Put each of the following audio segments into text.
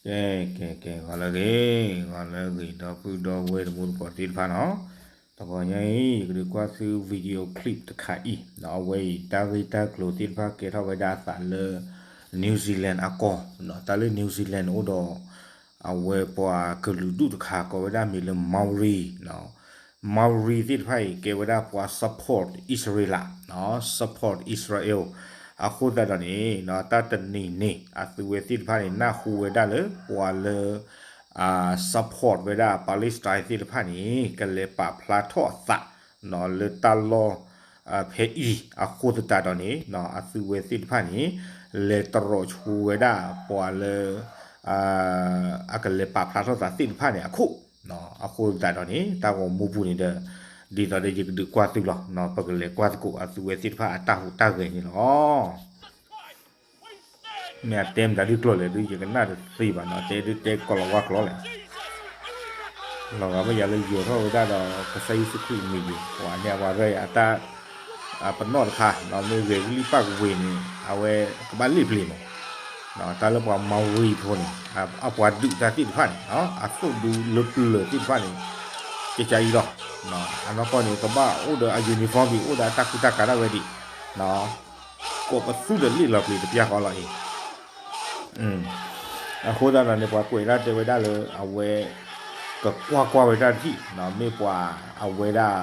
ကဲ ကဲ ကဲ ဂီၤလၢအဂ့ၤ, ဂီၤလၢအဂ့ၤ ဒီပုၢ်ဒီဝဲၢ်တံၤသကိးသ့ၣ်တဖၣ်နီၤ, တဂီၤညါအံၤ ယကဒုးကွၢ်သု video clip တခါအံၤနီၤ, အဝဲအံၤတၢ်ဂ့ၢ်တၢ်ကျိၤသ့ၣ်တဖၣ်ကဲထီၣ်ဝဲဒၣ်အသးလၢ New Zealand အကီၢ်, တၢ်လၢ New Zealand အိၣ်ဒီး အဝဲပှၤကလုာ်ဒူၣ်တခါ ကိးဝဲဒၣ်မံၤလၢ Maori နီၤ, Maori သ့ၣ်တဖၣ်အံၤ ကဲဝဲဒၣ်ပှၤ support Israel နီၤ, support Israel အဃိသတးဒီးန့ၣ် တၢ်တနံၤန့ၣ် အသုဝဲသ့ၣ်တဖၣ်န့ၣ် နၢ်ဟူဝဲဒၣ်လၢ ပှၤလၢ support ဝဲဒၣ် Palestine သ့ၣ်တဖၣ်န့ၣ် ကလဲၤပာ်ဖျါထီၣ်အသး လၢတၢ်လီၢ် ဖဲအံၤအဃိသတးဒီးန့ၣ် အသုဝဲသ့ၣ်တဖၣ်န့ၣ် လဲၤတရီးဆိဝဲဒၣ်ပှၤလၢ အကလဲၤပာ်ဖျါထီၣ်သးသ့ၣ်တဖၣ်န့ၣ်အခိၣ်, အဃိသတးဒီးန့ၣ် တၢ်ဂီၤမူပူၤန့ၣ်ဒီး ဒ်သိးဒီးယကဒုးကွၢ်သုလီၤ, ပကလဲၤကွၢ်သကိးအသုဝဲသ့ၣ်တဖၣ်အတၢ်ဟူးတၢ်ဂဲၤန့ၣ်လီၤ. မ့ၢ်အတဲမတၤဒုကျိၤလဲၣ်ဒု ယကနၣ်တသ့ဘၣ်နီၤ, တဲဒုတဲကီၢ်လီၤဝါကျိာ်လဲၣ်, လီၤဂာ်ဘၣ်ယၤလၢယိၤထီၣ်ဝဲဒၣ်ဒီး ကစၢ်ယ့ၣ်ၡူးခရံာ်အမံၤဒံး ပှၤန့ၣ်ပှၤရၢၢ်ယၤအတၢ် ပနီၣ်တခါနီၤ, မ့ၢ်ဂဲၤကလံၣ်ပၣ်ကဝ့ၤန့ၣ် အဝဲကဘၣ်လ့ၣ်ပျ့ၤမး, တၢ်လၢပှၤ Maori ဖိန့ၣ် အပှၤဒုးတၢ်သ့ၣ်တဖၣ်န့ၣ် အသိၣ်ဒူလၢပျၢၤသ့ၣ်တဖၣ်န့ၣ် ကကါအံၤလီၤ, အနီၢ်ကီၢ်န့ၣ် ကဘၣ်အိၣ်ဒီးအ uniform ဒံး အိၣ်ဒီးအတၢ်ကူတၢ်ကၤဒၣ်ဝဲဒံး ကိးပသူဒီးလ့ၣ်လီၤပျံၤတပျၢ်ဃီလီၤအံၤ, အဃိသတးဒီးန့ၣ် ပှၤကွဲးဒၣ်တဲဝဲဒၣ်လၢအဝဲ ကကွၢ်ကွၢ်ဝဲဒၣ်တထံၣ် မ့ၢ်ပှၤအဝဲဒၣ်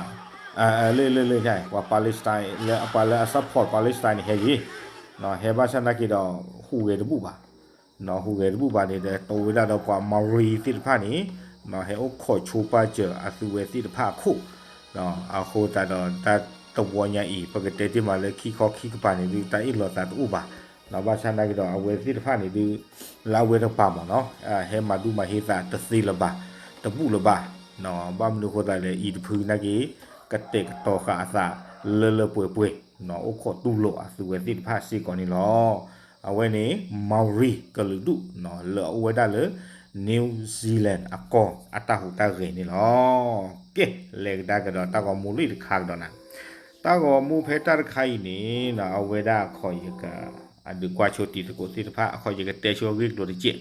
လၢလၢလၢ ပှၤ Palestine လၢပှၤလၢအ support Palestine န့ၣ် ဟဲဂ့ၤ, ဟဲဘၣ်ဆၣ်နာ်က့ဒီး ဟူးဂဲၤတဘူၣ်ဘၣ်, ဟူးဂဲၤတဘူၣ်ဘၣ်န့ၣ်ဒီး တိဝဲဒၣ်ဒီးပှၤ Maori သ့ၣ်တဖၣ်န့ၣ် ဟဲအိၣ်ခိးဆိပာ်စၢၤအသုဝဲသ့ၣ်တဖၣ်အခိၣ်, အဃိသတးဒီးတၢ်တဝီညါအံၤ ပကတဲတ့ၢ်မးလၢခံခီခံကပၤန့ၣ်ဒု တၢ်အ့ၣ်လိာ်သးတအိၣ်ဘၣ်, ဘၣ်ဆၣ်နာ်က့ဒီး အဝဲသ့ၣ်တဖၣ်န့ၣ်ဒု လၢအဝဲတကပၤမးနီၤ ဟဲမၤဒူမၤဟ့သးတသ့လၢၤဘၣ်, တဘူၣ်လၢၤဘၣ်, ဘၣ်မနုၤအဃိသတးလဲၣ် အံၤတဖုနာ်က့ ကတဲာ်ကတီၤဃာ်အသးလၢလၢပှဲၤပှဲၤ အိၣ်ခိးတူၢ်လိာ်အသုဝဲသ့ၣ်တဖၣ်စ့ၢ်ကီးန့ၣ်လီၤ. အဝဲန့ၣ် Maori ကလုာ်ဒူၣ် လၢအအိၣ်ဝဲဒၣ်လၢ New Zealand အကီၢ်အတၢ်ဟူးတၢ်ဂဲၤန့ၣ်လီၤ. ကဲ လဲၤကဒါကဒီးတၢ်ဂီၤမူလၢတခါကဒီးနၤ, တၢ်ဂီၤမူဖဲတၢ်တခါအံၤန့ၣ် အဝဲဒၣ်အခီ ယက အဒုးကွၢ်ဆိတံၤသကိးသ့ၣ်တဖၣ် အခီ ယကတဲဆိအဂ့ၢ်ကျိၤတကဲး,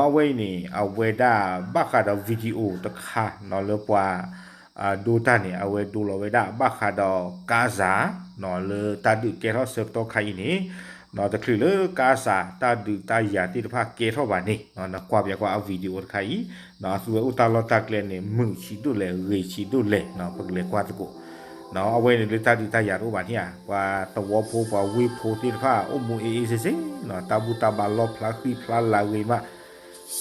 အဝဲအံၤန့ၣ် အဝဲဒၣ်ဘၣ်ဃးဒီး video တခါ လၢပှၤ ဒိတၢ်န့ၣ် အဝဲဒိလီၤဝဲဒၣ်ဘၣ်ဃးဒီး Gaza လၢတၢ်ဒုးကဲထီၣ်ဆၢကတီၢ်ခါအံၤန့ၣ် တချုးလၢ Gaza တၢ်ဒုးတၢ်ယၤသ့ၣ်တဖၣ်ကဲထီၣ်ဘၣ်န့ၣ် နကွၢ်ပၠးကွၢ်အ video တခါအံၤ အသုဝဲအိၣ်တၢ်လီၢ်တၢ်ကျဲန့ၣ် မုာ်ဆံးဒိၣ်လဲၣ် ဂ့ၤဆံးဒိၣ်လဲၣ် ပကလဲၤကွၢ်သကိး, အဝဲန့ၣ်လၢတၢ်ဒုးတၢ်ယၤတအိၣ်ဘၣ်န့ၣ်ဧါ ပှၤသဝီဖိပှၤဝ့ၢ်ဖိသ့ၣ်တဖၣ် အိၣ်မူအ့ၣ်အ့ၣ်စ့ၣ်စ့ၣ် တၢ်ဘူၣ်တၢ်ဘါလီၣ်ဖျါဃံဖျါလၤဂ့ၤမး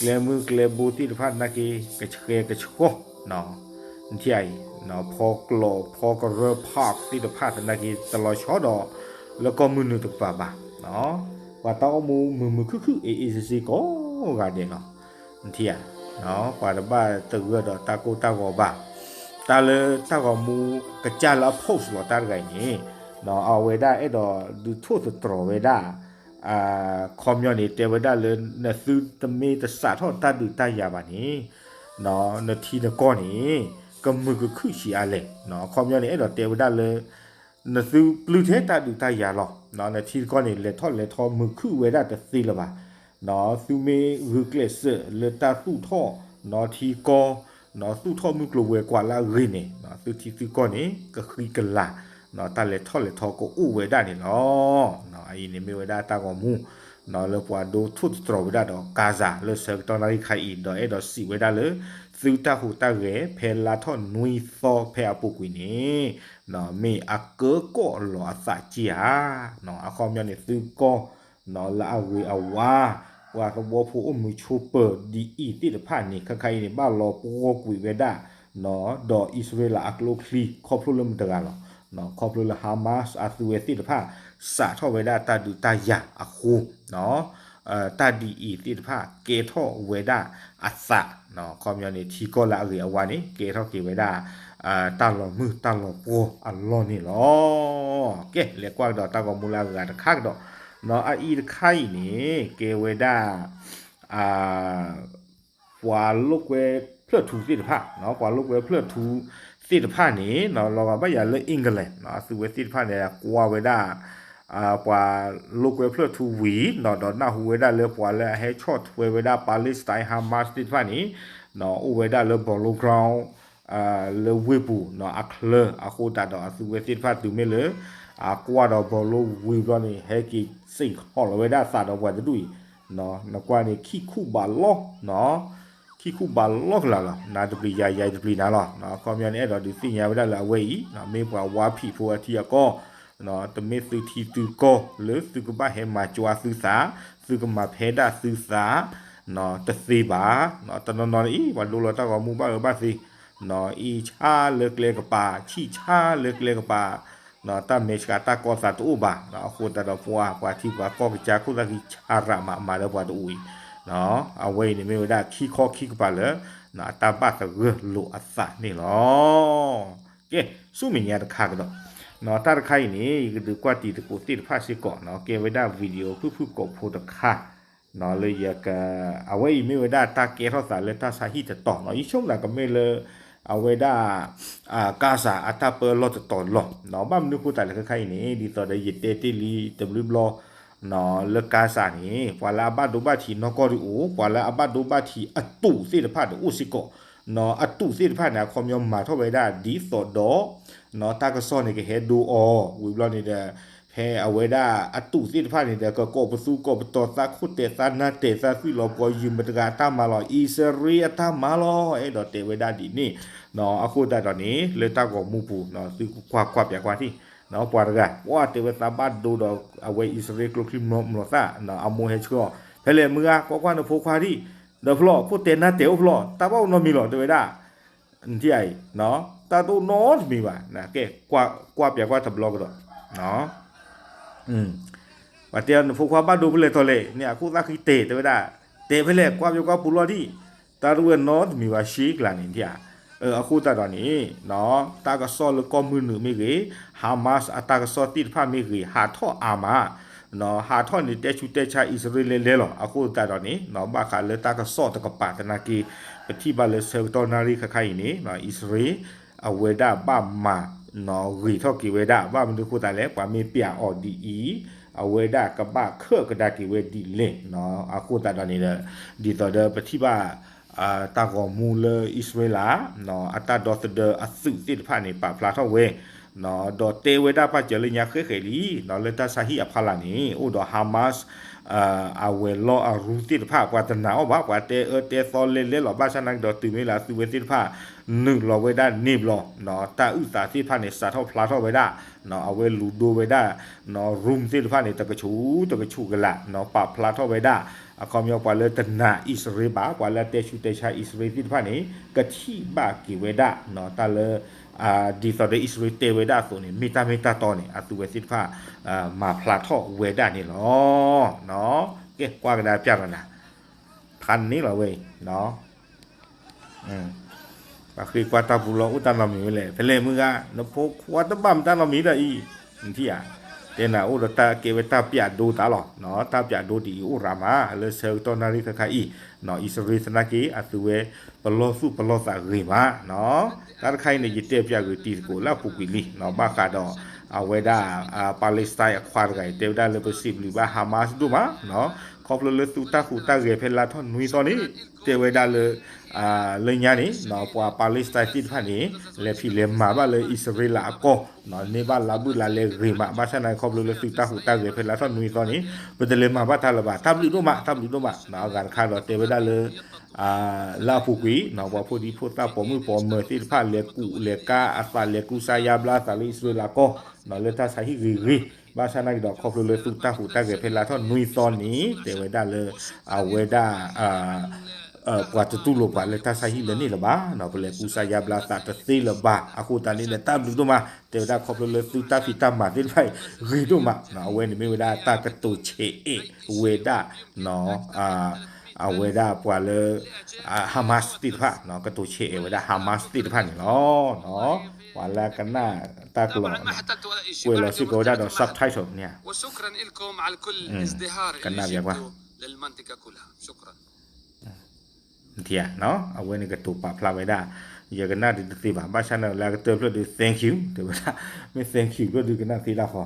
ကျဲမုၢ်ကျဲဘိသ့ၣ်တဖၣ်သနာ်က့ ကဆှဲကဆှီ နထံၣ်အံၤ ဖီကျိးဖီကရၢ park သ့ၣ်တဖၣ်သနာ်က့ တလီၤဆီဒီး လၢကီၢ်မုၢ်နုာ်တကပၤဘၣ်, ပှၤတၢ်အိၣ်မူမုာ်မုာ်ခုၣ်ခုၣ် အ့ၣ်အ့ၣ်စ့ၣ်စ့ၣ်ကိးဂၤဒဲးလီၤ. နထံၣ်ဧါ, ပှၤတဘၣ်သဂၢၢ်ဒီးတၢ်ကိၢ်တၢ်ဂီၤဘၣ်, တၢ်လၢတၢ်ဂီၤမူကစၢ်လၢအ post လီၤတၢ်တဂၤအံၤန့ၣ်, အဝဲဒၣ်အဲၣ်ဒိးဒုးထိၣ်သတြီၤဝဲဒၣ် ခီပညီန့ၣ် တဲဝဲဒၣ်လၢ နသုတမ့ၢ်တစးထီၣ်တၢ်ဒုးတၢ်ယၤဘၣ်န့ၣ်, နထံနကီၢ်န့ၣ် ကမုာ်ကခုၣ်ဆံးအါလဲၣ်, ခီပညီန့ၣ် အဲၣ်ဒိးတဲဝဲဒၣ်လၢ နသုပျုၢ်ထဲတၢ်ဒုးတၢ်ယၤလီၤ, နထံနကီၢ်န့ၣ် လဲၤထီၣ်လဲၤထီမုာ်ခုၣ်ဝဲဒၣ်တသ့လၢၤဘၣ်, သုမ့ၢ်ဂုာ်ကျဲးစၢးလၢတၢ်သူၣ်ထီၣ် နထံကီၢ် နသူၣ်ထီၣ်မုၢ်ကျိၤဝဲၤကွာ်လၢအဂ့ၤန့ၣ် သုထံသုကီၢ်န့ၣ် ကဃံကလၤ တၢ်လဲၤထီၣ်လဲၤထီကအိၣ်ဝဲဒၣ်န့ၣ်လီၤ. အအံၤန့ၣ်မ့ၢ်ဝဲဒၣ်တၢ်ဂီၤမူ လၢပှၤဒိထိၣ်သတြီၤဝဲဒၣ်ဒီး Gaza လၢဆၢကတီၢ်နၣ်ရံၣ်ခါအံၤ ဒီးအဲၣ်ဒိးစံးဝဲဒၣ်လၢ သုတၢ်ဟူးတၢ်ဂဲၤဖဲလါထီၣ်နွံသီဖဲအပူၤကွံာ်န့ၣ် မ့ၢ်အကၢကီၢ်လီၤအသးက့ဧါ. အခီပညီန့ၣ် သုကီၢ် လၢအဂ့ၤအဝါ ပှၤသဝီဖိအိၣ်မုာ်ဆိးပၢၤဒ်အံၤသ့ၣ်တဖၣ်န့ၣ် ခဲခါအံၤန့ၣ် ဘၣ်လီၤပှီၢ်ကွံာ်ဝဲဒၣ် ဒီးအံၣ်စရ့လးအကျိချံ ခီဖျိလၢမတၤတဂၤလီၤ. ခီဖျိလၢ Hamas အသုဝဲသ့ၣ်တဖၣ် စးထီၣ်ဝဲဒၣ်တၢ်ဒုးတၢ်ယၤအဃိ တၢ်ဒ်အံၤသ့ၣ်တဖၣ်ကဲထီၣ်ဝဲဒၣ်အသး, ခီပညီန့ၣ် ထံကီၢ်လၢအဂ့ၤအဝါန့ၣ် ကဲထီၣ်က့ၤဝဲဒၣ် တၢ်လီၤမုၢ်တၢ်လီၤပှီၢ်အလီၢ်န့ၣ်လီၤ. ကဲ လဲၤကွၢ်ကဒီးတၢ်ဂီၤမူလၢအဂၤတခါကဒီး, အအံၤတခါအံၤန့ၣ် ကဲဝဲဒၣ် ပှၤလိာ်ကွဲဖျၢၣ်ထူသ့ၣ်တဖၣ်, ပှၤလိာ်ကွဲဖျၢၣ်ထူသ့ၣ်တဖၣ်န့ၣ် လီၤဂာ်ဘၣ်ယၤလၢ England အသုဝဲသ့ၣ်တဖၣ်န့ၣ် ကွၢ်ဝဲဒၣ် ပှၤလိာ်ကွဲဖျၢၣ်ထူဝံၤ ဒီးနၢ်ဟူဝဲဒၣ်လၢပှၤလၢအဟဲဆီၣ်ထွဲဝဲဒၣ် Palestine Hamas သ့ၣ်တဖၣ်န့ၣ် အိၣ်ဝဲဒၣ်လၢ Polo Ground လၢဝ့ၢ်ပူၤ အချၢ အဃိသတးဒီးအသုဝဲသ့ၣ်တဖၣ်တုၤမ့ၢ်လၢ အကွၢ်ဒီး Polo ဝံၤဘျီန့ၣ် ဟဲက့ၤစ့ၢ်ကီးလီၤဝဲဒၣ်အသးဒီးပှၤတဒူၣ်အံၤ နကွၢ်န့ၣ် ခံခူၣ်ဘးလီၢ် ခံခူၣ်ဘးလီၢ်ကလာ်လီၤ. နၤတပျံၤယၤ ယၤတပျံၤနၤလီၤ. အခီပညီန့ၣ် အဲၣ်ဒိးဒုးသ့ၣ်ညါဝဲဒၣ်လၢအဝဲအံၤ မ့ၢ်ပှၤဝါဖံးဖိအထံအကီၢ် တမ့ၢ်သုထံသုကီၢ်လၢသုကဘၣ်ဟဲမၤကွၢ်သုသး, သုကမၤဖဲဒၣ်သုသး တသ့ဘၣ်. တနီၤနီၤအံၤ ပှၤဒိလီၤတၢ်ဂီၤမူဘၣ်အၢဘၣ်သီ အံၤဆါလၢကျဲကပၤ ဆံၣ်ဆါလၢကျဲကပၤ တၢ်မဲာ်ဆှးတၢ်ကီသးတအိၣ်ဘၣ်. အဃိသတးဒီးပှၤ ပှၤထံပှၤကီၢ်ကစၢ်ခိၣ်သၣ်ခံဆါရးမး မၤလၢပှၤတအိၣ်အံၤ အဝဲအံၤန့ၣ်မ့ၢ်ဝဲဒၣ်ခံခီခံကပၤလၢ အတၢ်ဘၣ်သဂၢၢ်လိာ်အသးန့ၣ်လီၤ. ကဲ ဆူမဲာ်ညါတခါကဒီး တၢ်တခါအံၤန့ၣ် ယကဒုးကွၢ်တံၤသကိးသ့ၣ်တဖၣ်စ့ၢ်ကီး ကဲဝဲဒၣ် video ဖုၣ်ဖုၣ်ကိာ်ဖိတခါ လၢယက အဝဲအံၤမ့ၢ်ဝဲဒၣ်တၢ်ကဲထီၣ်သးလၢတၢ်ဆါဟံၣ်တတီၤ ယဆိကမိၣ်သးကမ့ၢ်လၢ အဝဲဒၣ် ကါစၤအတၢ်ပၢလီၢ်တတီၤလီၤ. ဘၣ်မနုၤဃိသတးလဲၣ်ခဲခါအံၤန့ၣ် ဒ်သိးဒီးယတဲတ့ၢ်လံတဘျုးဘျီ လၢကါစၤန့ၣ် ပှၤလၢအဘၣ်ဒိဘၣ်ထံးနီၢ်ကီၢ်ဒုးအိၣ် ပှၤလၢအဘၣ်ဒိဘၣ်ထံးအတူးသ့ၣ်တဖၣ်ဒီးအိၣ်စ့ၢ်ကီး အတူးသ့ၣ်တဖၣ်န့ၣ် အခီပညီမၤထီၣ်ဝဲဒၣ်ဒ်သိးဒီး တၢ်ကစီၣ်န့ၣ်ကဟဲဒိအီၤ ဝံၤဘျီန့ၣ်ဒီး ဖဲအဝဲဒၣ်အတူးသ့ၣ်တဖၣ်န့ၣ်ဒီး ကကိးပသူကိးပတီၤ သးခိၣ်တဲာ်သးနါတဲာ် သးသွံၣ်လီၤပှီၤယုၢ်မတဂၤအတၢ်မၤလီၤ အံၣ်စရ့လးအတၢ်မၤလီၤ အဲၣ်ဒိးတဲဝဲဒၣ်ဒ်န့ၣ် အဃိသတးဒီးန့ၣ် လၢတၢ်ဂီၤမူပူၤ သုကွၢ်ကွၢ်ပၠးကွၢ်ထံၣ် ပှၤတဂၤ ပှၤတဲဝဲသးဘၣ်ဒိဒီး အဝဲအံၣ်စရ့လးကျိချံမျိာ်သၣ် အမိၢ်ဟဲဆှၢအီၤ ဖဲလဲၣ်မုၢ်ဂၤ ကွၢ်ကွၢ်နဖိခွါထံၣ် ဒီးဖျီၣ် ခိၣ်တဲာ်နါတဲာ်အိၣ်ဖျီၣ် တၢ်ဘၣ်အိၣ်နီတမံၤလီၤ တဲဝဲဒၣ် နထံၣ်အံၤ တၢ်တအိၣ်နီတမံၤဘၣ် ကဲ ကွၢ်ပၠးကွၢ်တဘျီကဒီး ပှၤတဲနဖိခွါဘၣ်ဒိဖဲလဲၣ်ထီၣ်လဲၣ်န့ၣ် အခိၣ်သၣ်ဃံတဲာ် တဲဝဲဒၣ် တဲဖဲလဲၣ် ကွၢ်ပၠးကွၢ်ပူၤလီၤဒံး တၢ်တအိၣ်နီတမံၤဘၣ် ရှဲကျါန့ၣ် နထံၣ်ဧါ အဃိသတးဒီးန့ၣ် တၢ်ကစီၣ်လၢကီၢ်မုၢ်နုာ်မ့ၢ်ဂ့ၤ Hamas အတၢ်ကစီၣ်သ့ၣ်တဖၣ်မ့ၢ်ဂ့ၤ ဟးထီၣ်အါမး ဟးထီၣ်န့ၣ် တဲဆူးတဲဆါအံၣ်စရ့လးလဲၤလဲၤလီၤ. အဃိသတးဒီးန့ၣ် ဘၣ်ဃးလၢတၢ်ကစီၣ်တကပၤသနာ်က့ ပထံၣ်ဘၣ်လၢဆၢကတီၢ်နၣ်ရံၣ်ခဲခါအံၤန့ၣ် အံၣ်စရ့လး အဝဲဒၣ်ဘၣ်မၤ ဂ့ၤထီၣ်က့ၤဝဲဒၣ် ဘၣ်မနုၤဃိသတးလဲၣ် ပှၤမ့ၢ်ပျးအီၤဒ်အံၤ အဝဲဒၣ်ကဘၣ်ခၢၣ်ကဒါက့ၤဝဲဒ်လဲၣ်. အဃိသတးဒီးန့ၣ်ဒီး ဒ်သိးဒီးပထံၣ်ဘၣ် တၢ်ဂီၤမူလၢအံၣ်စရ့လး အတၢ်ဒီသဒၢအသုးသ့ၣ်တဖၣ်န့ၣ် ပာ်ဖျါထီၣ်ဝဲ ဒီးတဲဝဲဒၣ်ပာ်စၢၤလၢညါဃဲဃဲလံ လၢတၢ်ဆါဟံၣ်အဖီလာ်န့ၣ် အိၣ်ဒီး Hamas အဝဲၤလီၢ်အရူသ့ၣ်တဖၣ် ပှၤတနာ်အီၤဘၣ် ပှၤတဲအၢတဲသီလဲၤလဲၤလီၤ ဘၣ်ဆၣ်နာ်က့ဒီးတုၤမ့ၢ်လၢအသုးဝဲသ့ၣ်တဖၣ် နုာ်လီၤဝဲဒၣ်န့ၣ်ဘျီ တၢ်အုၣ်သးသ့ၣ်တဖၣ်န့ၣ် စးထီၣ်ဖျါထီၣ်ဝဲဒၣ် အဝဲလူၤဒိဝဲဒၣ် room သ့ၣ်တဖၣ်န့ၣ် တကဆူးတကဆူးကလာ် ပာ်ဖျါထီၣ်ဝဲဒၣ် အခီပညီပှၤလၢတနာ်အံၣ်စရ့လးဘၣ် ပှၤလၢအတဲဆူးတဲဆါအံၣ်စရ့လးသ့ၣ်တဖၣ်န့ၣ် ကထံၣ်ဘၣ်က့ၤဝဲဒၣ် တၢ်လၢ ဒ်သိးဒီးအံၣ်စရ့လးတဲဝဲဒၣ်အသိးန့ၣ် မ့ၢ်တၢ်မ့ၢ်တၢ်တီန့ၣ် အသုးဝဲသ့ၣ်တဖၣ် မၤဖျါထီၣ်ဝဲဒၣ်န့ၣ်လီၤ. ကဲ ကွၢ်ကဒါပျးဒီးနၤ ဖးန့ၣ်လီၤဝဲအံၤ ပှၤဃ့ကွၢ်တၢ်ပူၤလီၤ အိၣ်တၢ်နီတမံၤဝဲလဲၣ် ဖဲလဲၣ်မုၢ်ဂၤ နဖိခွါတဘၣ်မတၤနီတမံၤဒီးအံၤ နထံၣ်ဧါ တဲနၤအိၣ်ဒီးတၢ်ကဲဝဲတၢ်ပျးဒိတၢ်လီၤ တၢ်ပျးဒိဒ်အံၤအိၣ်ရၤမး လၢဆၢကတီၢ်နၣ်ရံၣ်ခဲခါအံၤ အံၣ်စရ့လးသနာ်က့ အသုးဝဲ ပလီၢ်သူၣ်ပလီၢ်သးဂ့ၤမး တၢ်တခါအံၤန့ၣ် ယတဲပျးဂ့ၤတံၤသကိးလၢအပူၤကွံာ်လံ ဘၣ်ဃးဒီး အဝဲဒၣ် Palestine အခွါတဂၤအံၤ တဲဝဲဒၣ်လၢပစံးဘျုးဘၣ် Hamas ဒိၣ်မး ခီဖျိလၢသုတၢ်ဟူးတၢ်ဂဲၤဖဲလါထီၣ်နွံသီန့ၣ် တဲဝဲဒၣ်လၢ လၢညါန့ၣ် ပှၤ Palestine သ့ၣ်တဖၣ်န့ၣ် လဲၤဖံးလဲၤမၤဘၣ်လၢအံၣ်စရ့လးအကီၢ် န့ၢ်ဘၣ်လါဘုၣ်လါလဲဂ့ၤမး ဘၣ်ဆၣ်နာ်က့ခီဖျိလၢသုတၢ်ဟူးတၢ်ဂဲၤဖဲလါထီၣ်နွံသီန့ၣ် ပတလဲၤမၤဘၣ်တၢ်လၢၤဘၣ် တၢ်ဘျုးဒိၣ်မး တၢ်ဘျုးဒိၣ်မး အဂၤတခါဒီးတဲဝဲဒၣ်လၢ လၢအပူၤကွံာ် ပှၤဖိဒံဖိသၣ်ပိာ်မုၣ်ပိာ်မၢၤသ့ၣ်တဖၣ် လဲၤကူးလဲၤကါအသး လဲၤကူစါယါဘျါအသးလၢအံၣ်စရ့လးအကီၢ် လၢတၢ်ဆါဟံၣ်ဂ့ၤဂ့ၤ ဘၣ်ဆၣ်နာ်က့ဒီး ခီဖျိလၢသုတၢ်ဟူးတၢ်ဂဲၤဖဲလါထီၣ်နွံသီန့ၣ် တဲဝဲဒၣ်လၢ အဝဲဒၣ် ပှၤတတူၢ်လိာ်ပှၤလၢတၢ်ဆါဟံၣ်လၢန့ၣ်လၢၤဘၣ် ပလဲၤကူစါယါဘျါသးတသ့လၢၤဘၣ် အဃိသတးန့ၣ်ဒီး တၢ်ဘျုးဒိၣ်မး တဲဝဲဒၣ်ခီဖျိလၢသုတၢ်ဖံးတၢ်မၤသ့ၣ်တဖၣ်အံၤ ဂ့ၤဒိၣ်မး အဝဲန့ၣ်မ့ၢ်ဝဲဒၣ်တၢ်ကတိၤဆဲးအဲၣ်ဝဲဒၣ် အဝဲဒၣ်ပှၤလၢ Hamas သ့ၣ်တဖၣ် ကတိၤဆဲးအဲၣ်ဝဲဒၣ် Hamas သ့ၣ်တဖၣ်န့ၣ်လီၤ. ပှၤလၢကနၣ်တၢ်ကျိာ် ကွဲးလီၤစ့ၢ်ကီးဝဲဒၣ်ဒီး subtitle န့ၣ် ကနၣ်ပၠးကွၢ် အဝဲန့ၣ်ကတိၤပာ်ဖျါဝဲဒၣ် ယကနၣ်ဒုးတသ့ဘၣ် ဘၣ်ဆၣ်န့ၣ်လၢအကတၢၢ်ဖျၢၣ်ဒုး thank you တဲဝဲဒၣ် မ့ၢ် thank you ဖျၢၣ်ဒုးကနၣ်သ့တၢ်ဃီ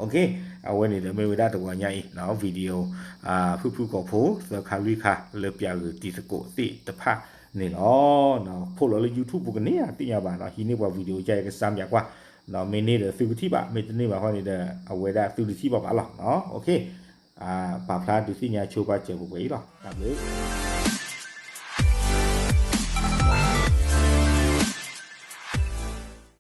okay အဝဲန့ၣ်ဒီးမ့ၢ်ဝဲဒၣ်တဂီၤညါအံၤ video ဖုၣ်ဖုၣ်ကိာ်ဖိ သၢခါလွံၢ်ခါလၢပၠးဂုာ်တံၤသကိးသ့ၣ်တဖၣ်န့ၣ်လီၤ. ဖိးလီၤလၢ YouTube ပူၤကန့ၣ်သ့ၣ်ညါဘၣ်နီၤ, ဟံးန့ၢ်ပှၤ video ကါအံၤကစၢ်မၠးကွၢ်, မ့ၢ်န့ၢ်ဒီးသုကထံၣ်ဘၣ်, မ့ၢ်တန့ၢ်ဘၣ်ဃီန့ၣ်ဒီး အဝဲဒၣ်သုတထံၣ်ဘၣ်ဘၣ်လီၤ. ပာ်ဖျါဒုးသ့ၣ်ညါဆိပာ်စၢၤပှဲၤပှဲၤအံၤလီၤ. တၢ်ဘျုး